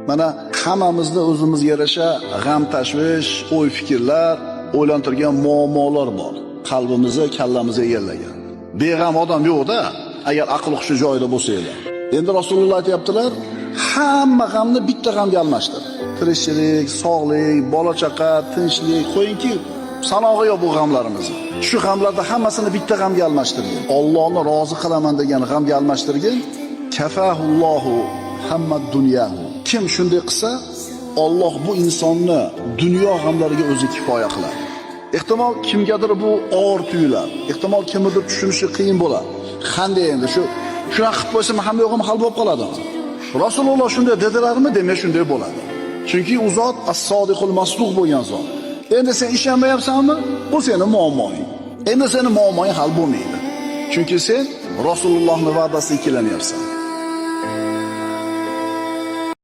Mana hammamizda o'zimizga yarasha g'am, tashvish, o'y fikrlar, o'ylantirgan muammolar bor. Qalbimizni, kallamizni egallagan. Beg'am odam yo'q-da, agar aql hushi joyida bo'lsa edi. Endi Rasululloh aytayaptilar, hamma g'amni bitta g'amga almashtir. Tirikchilik, sog'lik, bola chaqa, tinchlik, qo'yingki, sanog'i yo'q bu g'amlarimizni. Shu g'amlarda hammasini bitta g'amga almashtirgin. Allohni rozi qilaman degan g'amga almashtirgin. Kafahullohu hamma dunyahu. Kim shunday qilsa, Alloh bu insonni dunyo g'amlariga o'zi kifoya qiladi. Ehtimol kimgadir bu og'ir tuyular, ehtimol kimnidir tushunishi qiyin bo'ladi. Qanday endi shu shunaqa qilib qo'ysam hamma yo'g'im hal bo'lib qoladimi? Rasululloh shunday dedilarmi? Demak shunday bo'ladi. Chunki u zot as-sodiqul masduq bo'lgan zot. Endi sen ishonmayapsanmi? Bu seni muammoing. Endi seni muammoing hal bo'lmaydi. Chunki sen Rasulullohning va'dasiga ikkilanyapsan.